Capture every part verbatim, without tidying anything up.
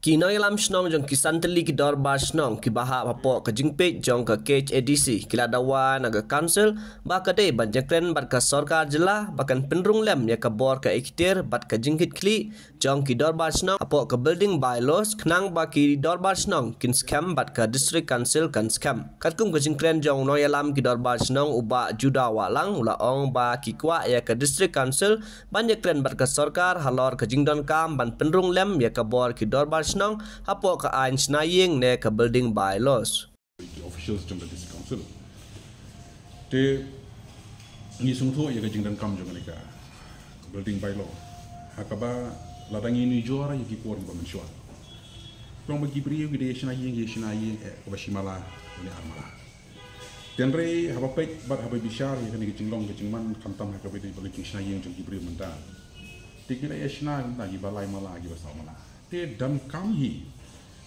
Ki nongïalam shnong jong ki san tylli ki dorbar shnong kiba hap hapoh ka jingpeit jong ka K H A D C ki la dawa na ka Council ba ka dei ban ïakren bad ka sorkar jylla ba kan pynrung lem ïa ka bor ka ikhtiar bad ka jingkitkhlieh jong ki dorbar shnong hapoh ka Building Bylaws khnang ba ki dorbar shnong kin skhem bad ka District Council kan skhem. Katkum ka jingkren jong u nongïalam ki dorbar shnong u Bah Judah Wahlang u la ong ba ki kwah ïa ka District Council ban ïakren bad ka sorkar halor ka jingdonkam ban pynrung lem ïa ka bor ki dorbar shnong hapoh ka aiñ shna ïing ne ka Building Bylaws. Ki officials jong ka District Council. Te ngi sngewthuh ïa ka jingdonkam jong kane ka Building Bylaw ha kaba lada ngi nujor ïa ki por kiba mynshuwa, long ba ki briew ki dei ïa shna ïing, ïa shna ïing eh kaba shi mala ne ar mala. Te hynrei haba peit bad haba bishar ïa kane ka jinglong ka jingman khamtam ha kaba ïadei bad ka jingshna ïing jong ki briew mynta, te ki la ïa shna mynta kiba lai mala, kiba saw mala. Te donkam hi,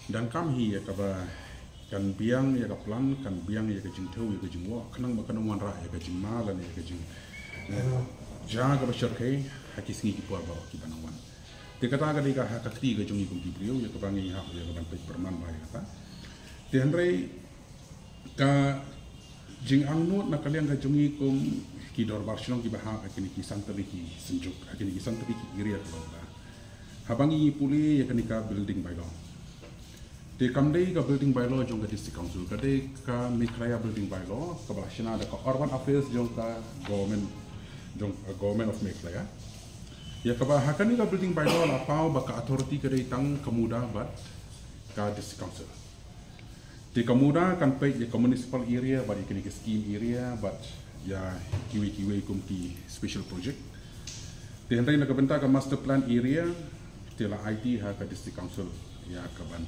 donkam hi ïa kaba kan biang ïa ka plan, kan biang ïa ka jingthew, ïa ka jingwoh khnang ba kan ym wanrah ïa ka jingma lane ïa ka jing, eh, ja kaba shyrkhei ha ki sngi ki por ba kiba nang wan. Te kata ka dei ka ha ka kti ka jong ngi kum ki briew ïa kaba ngi hap ïa ka ban peit pyrman ba ïa kata. Te hynrei ka jingangnud na ka liang ka jong ngi kum ki dorbar shnong kiba hap ha kine ki san tylli ki synjuk, ha kine ki san tylli ki area ka long ba haba ngi pule ïa kane ka Building Bylaw. Te kam dei ka Building Bylaw jong ka District Council, ka dei ka Meghalaya Building Bylaw kaba la shna da ka Urban Affairs jong ka government, jong, uh, Government of Meghalaya. Ïa kaba ha kane ka Building Bylaw la paw ba ka authority ka dei tang ka MUDA bad ka District Council. Te ka MUDA kan peit ïa ka municipal area bad ïa kine ki scheme area bad ïa kiwei kiwei kum ki special project. Te hynrei na ka bynta ka master plan area te la aiti ha ka District Council ïa ka ban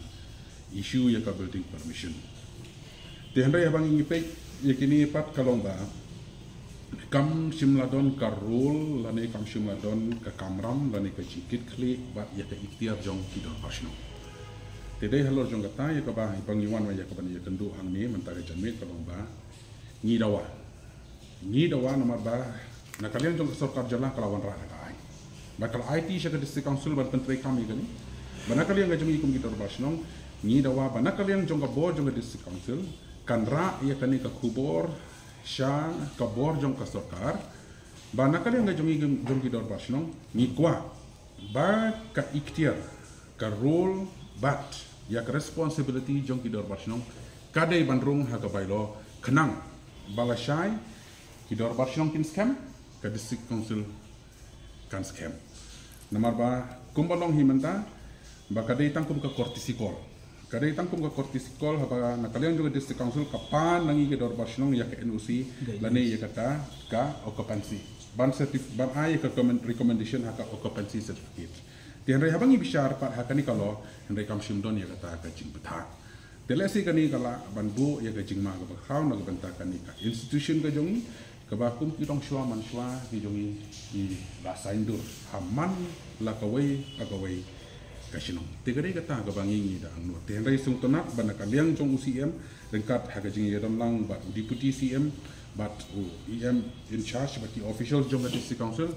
issue ïa ka building permission. Te hynrei haba ngi peit ïa kine pat ka long ba kam shym la don ka role lane kam shym la don ka kamram lane ka jingkitkhlieh bad ïa ka ikhtiar jong ki dorbar shnong. Te dei halor jong kata ïa kaba, ïa ba ngi wan ïa ka ban ïakynduh hangne mynta ka janmiet ka long ba ngi dawa, ngi dawa namar ba na ka liang jong ka sorkar jylla ka la wanrah ka aiñ, ba ka la aiti sha ka District Council ban pyntreikam ïa kane. Ba na ka liang ka jong ngi kum ki dorbar shnong ngi dawa ba na ka liang jong ka bor jong ka District Council kan rah ïa kane ka khubor sha ka bor jong ka sorkar, ba na ka liang ka jong ngi, jong ki dorbar shnong ngi kwah ba ka ikhtiar, ka role bad ïa ka responsibility jong ki dorbar shnong ka dei ban rung ha ka bylaw khnang ba lashai ki dorbar shnong kin skhem, ka District Council kan skhem. Namar ba kumba long hi mynta ba ka dei tang kum ka courtesy call. Ka dei tang kum ka courtesy call haba na ka liang jong ka District Council ka pan na ngi ki dorbar shnong ïa ka N O C lane ïa kata ka occupancy, ban certif-, ban ai ïa ka comment-, recommendation ha ka occupancy certificate. Te hynrei haba ngi bishar pat ha kane ka law hynrei kam shym don ïa kata ka jingbthah. Te lehse kane ka lah ban buh ïa ka jingma kaba khraw na ka bynta kane ka institution ka jong ngi, kaba kum ki dongshuwa manshuwa ki jong ngi ki la saiñdur ha man la kawei pa kawei ka shnong. Te ka dei kata kaba ngi, ngi da angnud. Te hynrei sngewtynnat ba na ka liang jong u C M ryngkat ha ka jingïadon lang bad u Deputy C M bad u E M in charge bad ki officials jong ka District Council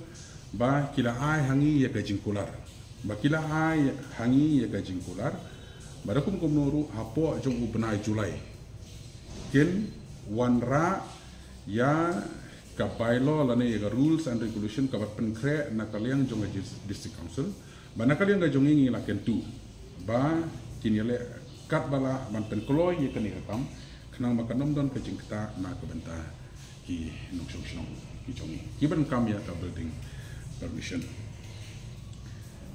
ba ki la ai ha ngi ïa ka jingkular, ba ki la ai ha ngi ïa ka jingkular ba da kum kumno ruh hapoh jong u bnai July kin wanrah ïa ka bylaw lane ïa ka rules and regulation kaba pynkhreh na ka liang jong ka dis-, District Council, ba na ka liang ka jong ngi ngi la kyntu ba kin ïaleh katba lah ban pynkloi ïa kane ka kam khnang ba kan ym don ka jingktah na ka bynta ki nongshong shnong ki jong ngi kiba donkam ïa ka building permission.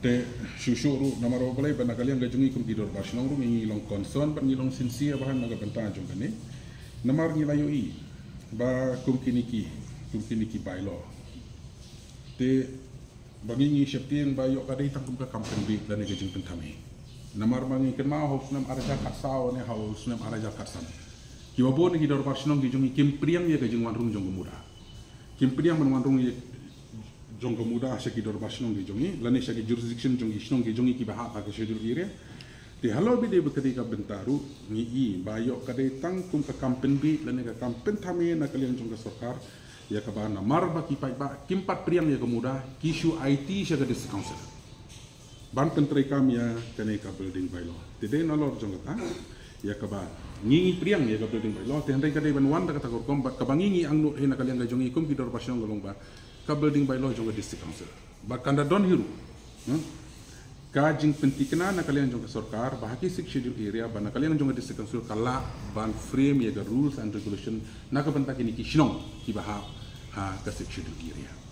Te shuh shuh ruh namar ba balei ba na ka liang ka jong ngi kum ki dorbar shnong ruh ngi long concern bad ngi long sincere bha na ka bynta jong kane. Namar ngi la ïohi ba kum kine ki, kum kine ki bylaw te ba ngi ngi sheptieng ba ïoh ka dei tang kum ka kam pynbeit lane ka jingpynthame. Namar ba ngi kynmaw ha u snem ar hajar khatsaw ne ha u snem ar hajar khatsan, kiba bun ki dorbar shnong ki jong ngi kim pdiang ïa ka jingwanrung jong ka MUDA. Kim pdiang ban wanrung ïa jong ka MUDA sha ki dorbar shnong ki jong ngi lane sha ki jurisdiction jong ki shnong ki jong ngi kiba hap ha ka schedule area. Te halor ba dei ba ka dei ka bynta ruh ngi i ba ïoh ka dei tang kum ka kam pynbeit lane ka kam pynthame na ka liang jong ka sorkar, ïa kaba namar ba ki paidbah kim pat pdiang ïa ka MUDA ki shu aiti sha ka District Council. Ban pyntreikam ïa kane ka building bylaw. Te dei nalor jong kata ïa kaba ngi ngi pdiang ïa ka building bylaw, te hynrei ka dei ban wan da kata ka rukom, bad kaba ngi ngi angnud hi na ka liang ka jong ngi kum ki dorbar shnong ka long ba ka building bylaw jong ka district council. Bad kan da don hi ruh, hmm? Ka jingpyntikna na ka liang jong ka sorkar ba ha ki sixth schedule area ba na ka liang jong ka district council ka lah ban frame ïa ka rules and regulation na ka bynta kine ki shnong kiba ha, ha ka sixth schedule area.